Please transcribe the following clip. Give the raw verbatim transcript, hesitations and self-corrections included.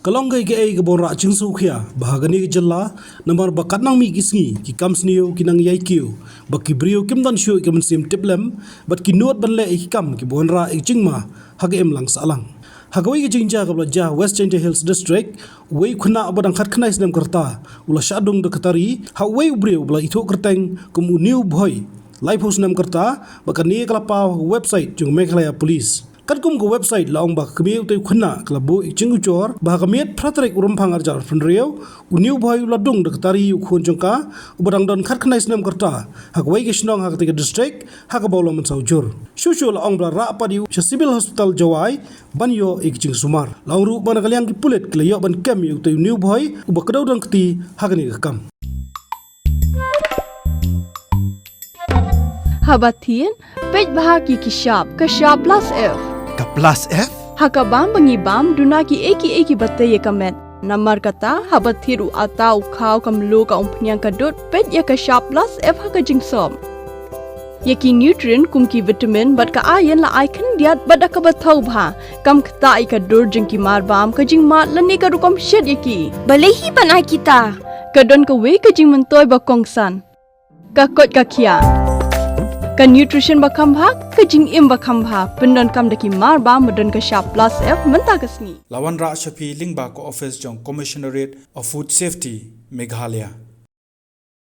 Ka long kaei kaei kaba wanrah jingsngewkhia ba ha kane ka jylla, namar ba katba nang mih ki sngi, ki kam sniew ki nang ïai kiew, ba ki briew kim don shuh ïa ka mynsiem tiplem bad ki nud ban leh ïa ki kam kiba wanrah ïa ka jingma ha ka imlang sahlang. Ha kawei ka jingjia kaba la jia ha West Jaintia Hills District, uwei u khynnah uba dang khatkhyndai snem ka rta u la shah dung da ka tari ha uwei u briew uba la ithuh kyrteng kum u Niubhoi, laiphew snem ka rta, bad kane ka la paw ha ka website jong ka Meghalaya Police. Katkum ka website la ong ba ka kmie utei u khynnah ka la buh ïa ka jingujor ba ha ka miet phra tarik u Rymphang arhajar arphew hynriew, u Niubhoi u la dung da ka tari ïa u khun jong ka uba dang don khatkhyndai snem ka rta ha kawei ka shnong ha katei ka district ha kaba u la mynsaw jur. Shuh shuh la ong ba la rah pat ïa u sha Civil Hospital Jowai ban ïoh ïa ka jingsumar. La ong ruh ba na ka liang ki pulit ki la ïoh ban kem ïa utei u Niubhoi uba kdew don kti ha kane ka kam. Haba thied, peit bha ki ki shap, ka shap plus F. Ka plus F? Ha ka bam ba ngi bam, duna kiei kiei kiba tei ïa ka met. Namar kata, haba thied u atta, u khaw, ka mluh, ka umphniang, ka dud, peit ïa ka shap plus F ha ka jingsop. Ïa ki nutrient kum ki vitamin bad ka iron la ai khyndiat bad da kaba thaw bha. Kam ktah ïa ka dur jong ki marbam, ka jingmad lane ka rukom shet ïa ki. Balei hi ban ai kita? Ka don kawei ka jingmyntoi ba kongsan. Ka koit ka khiah. Ka nutrition ba kham bha, ka jingim ba kham bha. Pyndonkam da ki marbam ba don ka shap plus F mynta ka sngi. La wanrah sha phi lyngba ka office jong Commissionerate of Food Safety, Meghalaya.